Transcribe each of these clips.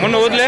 ಮುನ್ನ ಓದ್ಲೆ.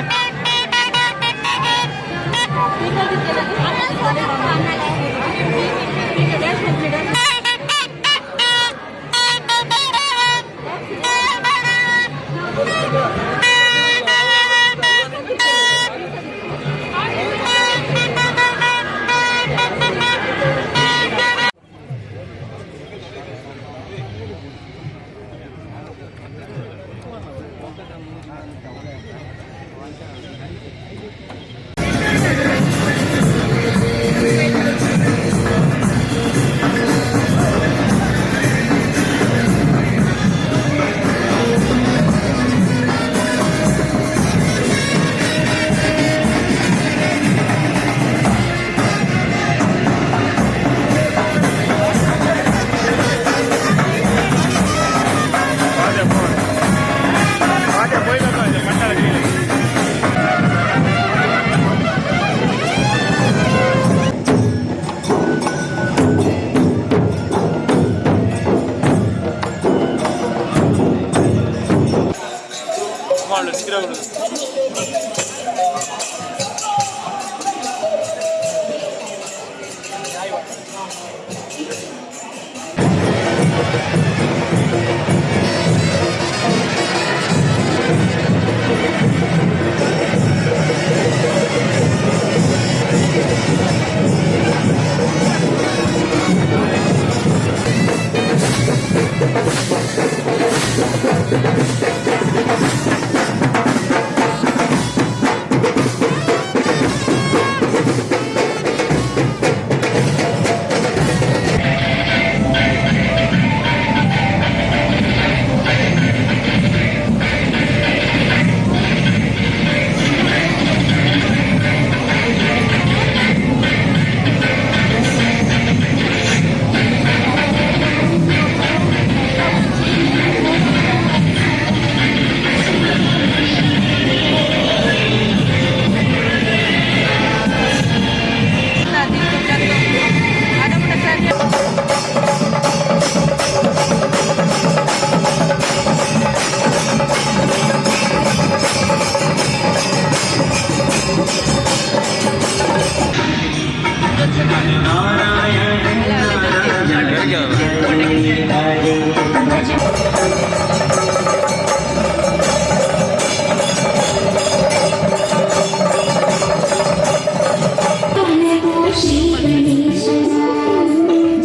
नमो श्री गणेश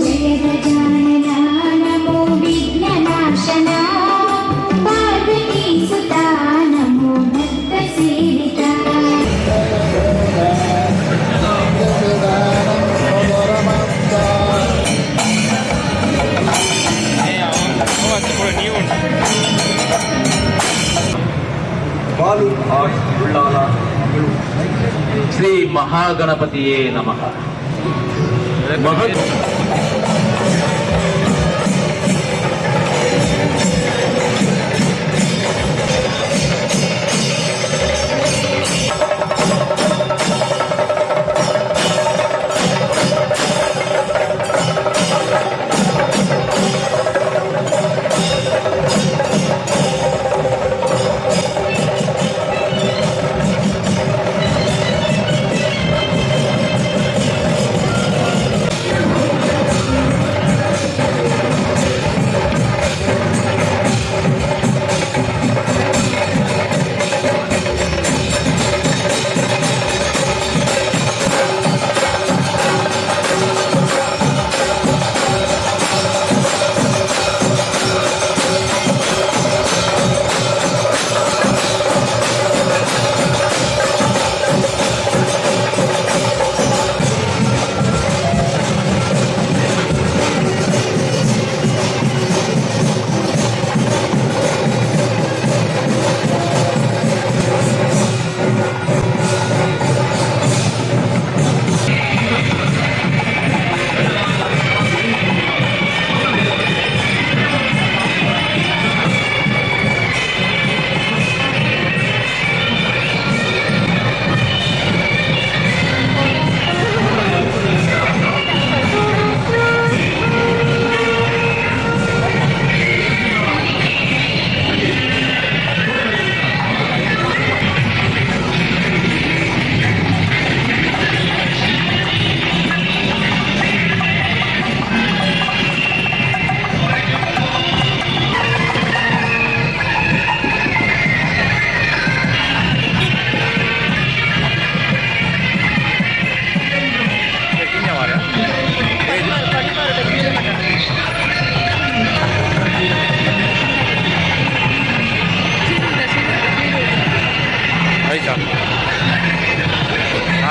जय गजानना, नमो विघ्ननाशना, पार्वती सुता, नमो भक्तसेविता। ಬಾಲು ಆರ್ಟ್, ಉಳ್ಳಾಲ, ಮಂಗಳೂರು. ಶ್ರೀ ಮಹಾಗಣಪತಿಯೇ ನಮಃ. ಮಹ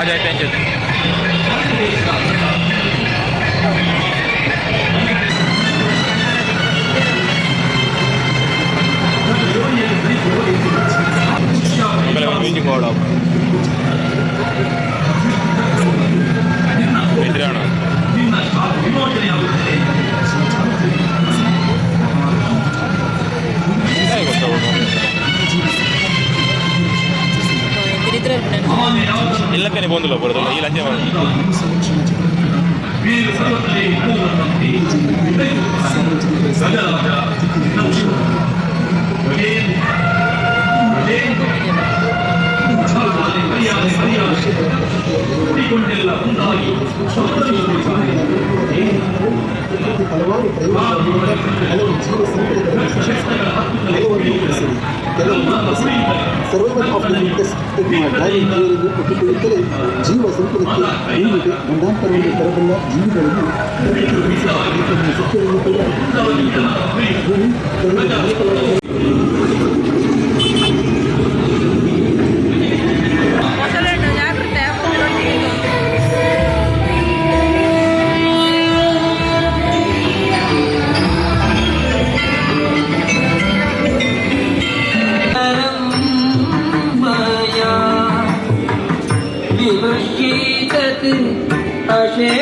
ಆಜಾಯ್ತು ಅಂಚೆ. ಮೀಟಿಂಗ್ ಹೋಡ ಎದುರಾಣ. ಇಲ್ಲಕ್ಕನೆ ಬಂದಿಲ್ಲ ಬರೋದಿಲ್ಲ ಈ ಲಂಚ. ಹಲವಾರು ಪ್ರಯೋಗಗಳ ಮೂಲಕ ಹಲವು ಜೀವ ಸಂಕುಲಗಳನ್ನು ಸೃಷ್ಟಿಸಿದೆ. ಕೆಲವನ್ನು ಉಳಿಸಿದೆ, ಕೆಲವನ್ನು ಉಳಿಸಿದೆ. ಸರ್ವೈವಲ್ ಆಫ್ the fittest ಎನ್ನುವ ಡಾರ್ವಿನ್ ಥಿಯರಿಗೆ ಒಪ್ಪಿಕೊಳ್ಳುತ್ತಲೇ ಜೀವ ಸಂಕುಲಕ್ಕೆ ಭೂಮಿಗೆ ಗಂಡಾಂತರವನ್ನು ತರಬಲ್ಲ ಜೀವಿಗಳನ್ನು ಪ್ರಕೃತಿ ಎನ್ನುವ ಸತ್ಯವನ್ನು ಕೂಡ ಅರಿಯುತ್ತದೆ. ಭೂಮಿ ತನಗೆ ಮಾರಕವಾದ ಮೊಸಳೆಣ್ಣು ಜಾಗ್ರತೆ. मया विमर्शितत् अशे.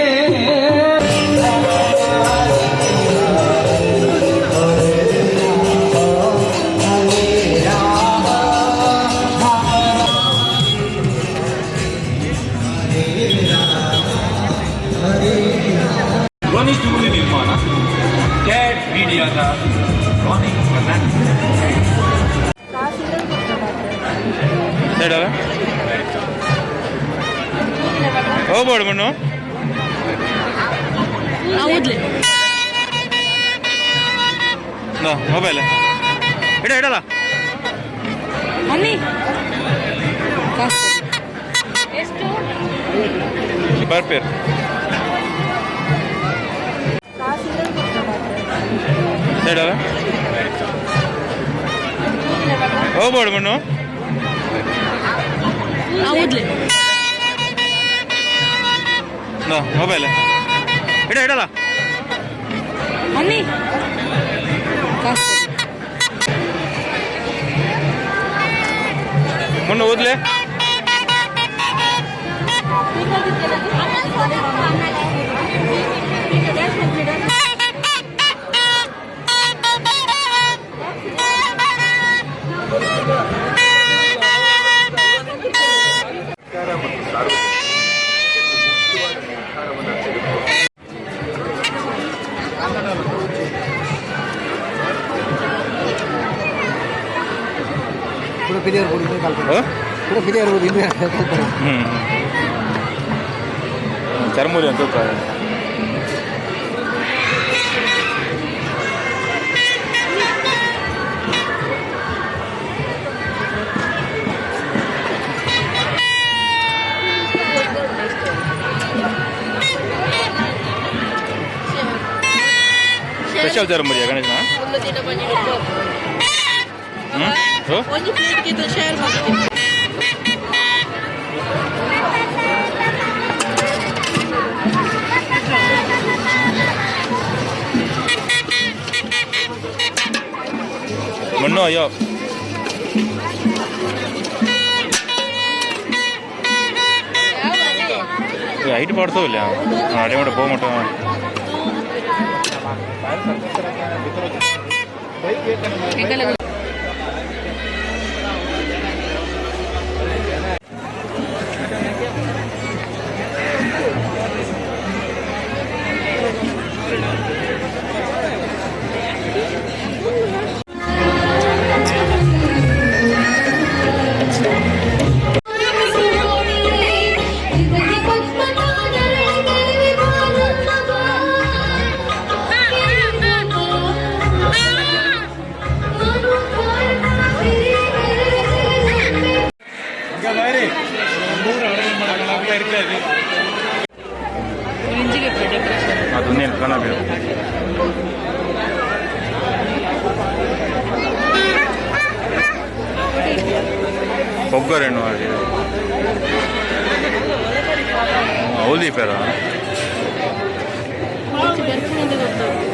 ಧ್ವನಿ ಸುರುಳಿ ನಿರ್ಮಾಣ ಕ್ಯಾಟ್ ಮೀಡಿಯಾದ ರಾನಿ ಫರ್ನಾಂಡಿಸ್. ಸೈಡ್ ಅಲ್ಲ ಹೋಗ್ಬೋಡು ಮಣ್ಣು. ಹೌದ್ಲೆ. ಮೊಬೈಲ್ ಇಡ, ಇಡಲ್ಲ. ಅನ್ನಿ ಎಷ್ಟು? ಬರ್ಪೇರ್. ಸೈಡ್ ಅಲ್ಲ ಹೋಗ್ಬೋಡು ಮಣ್ಣು. ಹೌದ್ಲೆ. ಮೊಬೈಲ್ ಇಡ, ಇಡಲ್ಲ. ಅನ್ನಿ. ಮಣ್ಣು ಓದ್ಲೆ. ಸರ್ಕಾರ ಮತ್ತು ಸಾರ್ವಜನಿಕರು ಮುಖ್ಯವಾದ ನಿರ್ಧಾರವನ್ನು ತೆಗೆದುಕೊಂಡು ಹ್ಞೂ, ಚರ್ಮುರಿ ಅಂತ. ಸ್ಪೆಷಲ್ ಚರ್ಮುರಿಯ ಗಣೇಶನ? ಹ್ಞೂ. ಒಂದು ಪ್ಲೇಟ್ಗೆ ಶೇರ್ ಮಾಡ್ತೀನಿ. ಮಣ್ಣು, ಅಯ್ಯೋ. ಹೈಟ್ ಪಾಡ್ಸೋ ಇಲ್ಲ, ಅಡೆ ಮಾಡ ಹೋಗ ಮಟ್ಟ. ಅದನ್ನೇನು ಕಾಣಬೇಕು. ಒಗ್ಗರಣೆ ಮಾಡಿ. ಅವ್ಲು ದೀಪೇರ. ಬರ್ಪುನಂತ ಗೊತ್ತಾಗ್ತದೆ.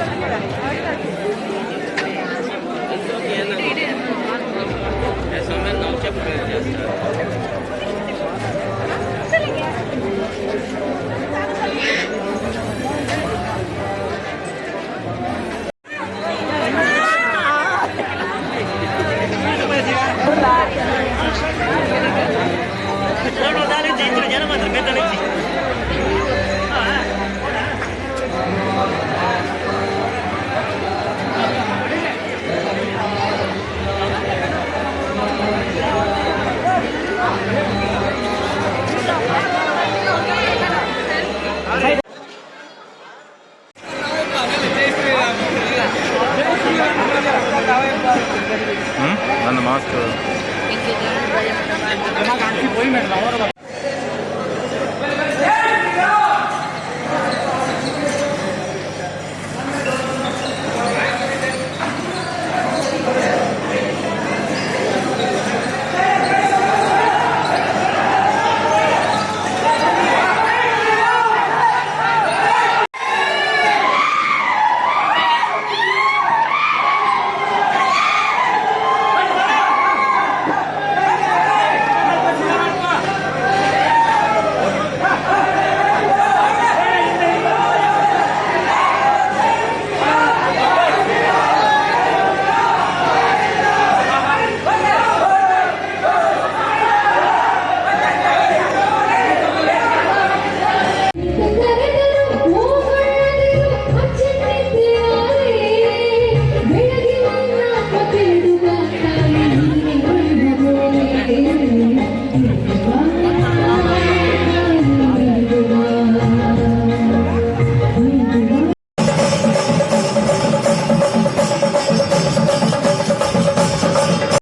ಹ್ಞೂ, ನನ್ನ ಮಾಸ್ಕ್.